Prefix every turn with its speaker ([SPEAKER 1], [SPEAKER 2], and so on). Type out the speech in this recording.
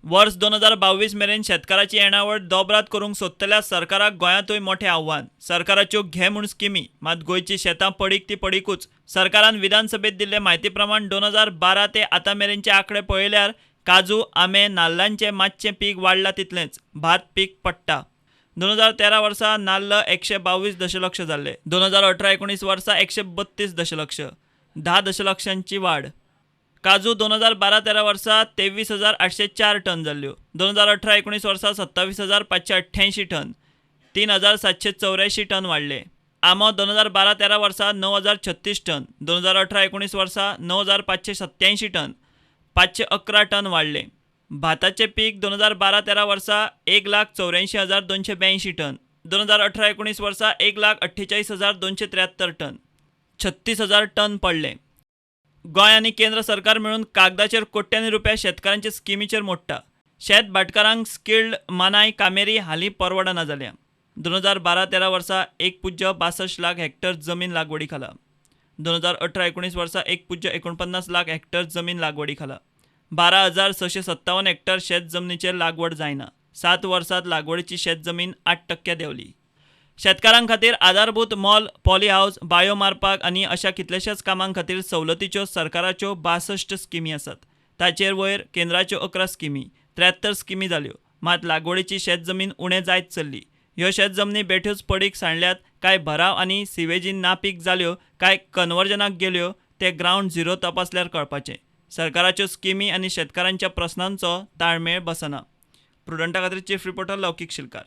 [SPEAKER 1] वर्स 2022 मेरेन शेतकाराची येणावळ दोबरात करूंक सोदतल्या सरकाराक गोंयांतूय मोठें आव्हान. सरकाराच्यो घे म्हूण स्किमी, मात गोंयची शेतां पडीक ती पडीकूच. सरकारान विधानसभेत दिल्ले म्हायती प्रमाण 2012 ते आतां मेरेनचे आंकडे पळयल्यार काजू, आंबे, नाल्लांचें मात्शें पीक वाडलां तितलेंच, भात पीक पडटा. 2013 वर्सा नाल्ल 122 दशलक्ष जाल्ले, 2018-19 वर्सा 132 दशलक्ष, 10 दशलक्षांची वाड. काजू 2012-13 वर्सा 23,804 टन जाल्ल्यो, 2018-19 वर्सा 27,588 टन, 3,784 टन वाडले. आंबो 2012-13 वर्सा 9,036 टन, 2018-19 वर्सा 9,587 टन, 511 टन वाडले. भाताचें पीक 2012-13 वर्सा 1,84,282 टन, 2018-19 वर्सा 1,48,273 टन, 36,000 टन पडले. गोंय आनी केंद्र सरकार मेळून कागदाचेर कोट्यांनी रुपया शेतकारांचे स्किमीचेर मोडटा. शेत भाटकारांक स्किल्ड मानाय कामेरी हालीं परवडना जाल्या. 2012-13 वर्सा 1.62 लाख हेक्टर जमीन लागवडी खाला, 2018-19 वर्सा 1.49 लाख हेक्टर जमीन लागवडी खाला, 12,657 हेक्टर शेत जमनीचेर लागवड जायना. 7 वर्सांत लागवडीची शेत जमीन 8% देंवली. शेतकारां खातीर आधारभूत मोल, पॉली हावस, बायो मारपाक आनी अशा कितल्याशाच कामां खातीर सवलतीच्यो सरकाराच्यो 62 स्किमी आसात. ताचेर वयर केंद्राच्यो 11 स्किमी, 73 स्किमी जाल्यो. मात लागवडीची शेत जमीन उणें जायत चल्ली. ह्यो शेत जमनी बेठ्योच पडीक सांडल्यात, काय भराव आनी सिवेजी नापीक जाल्यो, काय कन्वर्जनाक गेल्यो, ते ग्रावंड झिरो तपासल्यार कळपाचें. सरकाराच्यो स्किमी आनी शेतकारांच्या प्रस्नांचो ताळमेळ बसना. प्रुडंटा खातीर चीफ रिपोर्टर लौकीक शिलकार.